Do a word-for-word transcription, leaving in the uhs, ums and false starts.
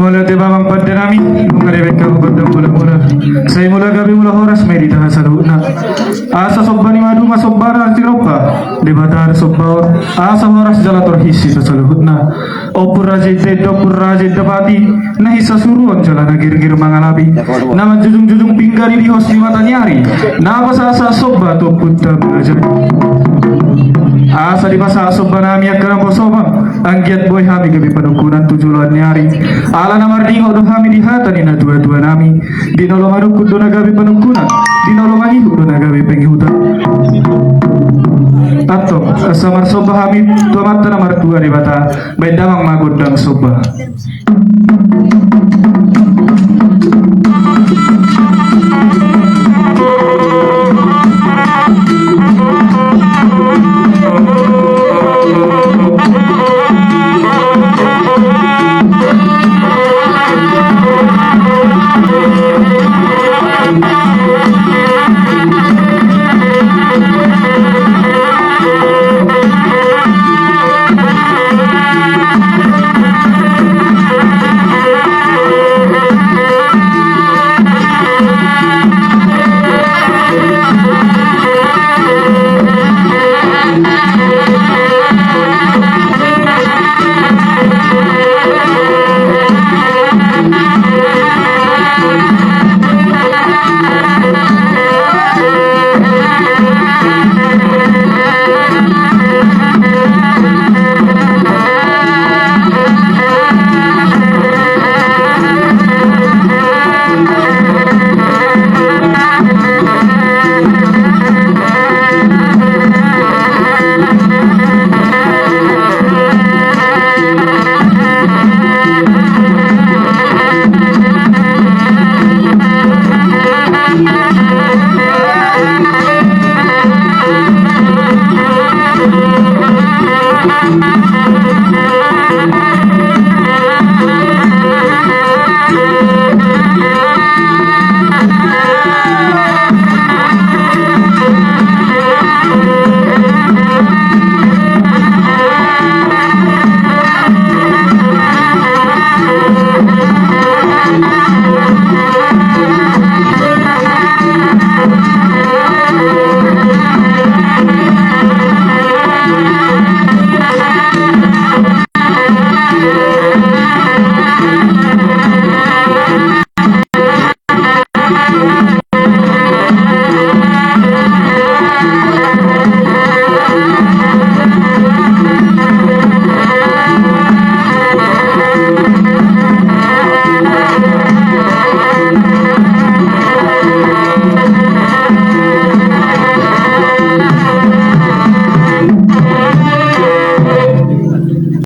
Mauliate ma amang pande nami, nunga dibaen hamu gondang mula-mula. Sai mula gabe mula horas ma i di hita saluhutna. Asa somba ni maduma somba na tinompa, Debata do somba on. Asa horas jala torhis hita saluhutna. Ompung raja inda, ompung raja inda pati, na hinsa suruon jala na girgir mangalapi, na manjujung-jujung pinggan i di hos ni mata ni ari, na pasahat-sahat somba tu ompunta Raja i. Asa dipasahat somba nami angka na poso ma, anggiat boi hami gabe panungkunan tu joloan ni ari. Ala na mardingok do hami di hata ni natua-tua nami: Di na olo manungkun do na gabe panungkunan, di na olo mangihut do na gabe pangihutan. Antong, asa marsomba hami tu Amanta na martua Debata, baen damang ma gondang somba.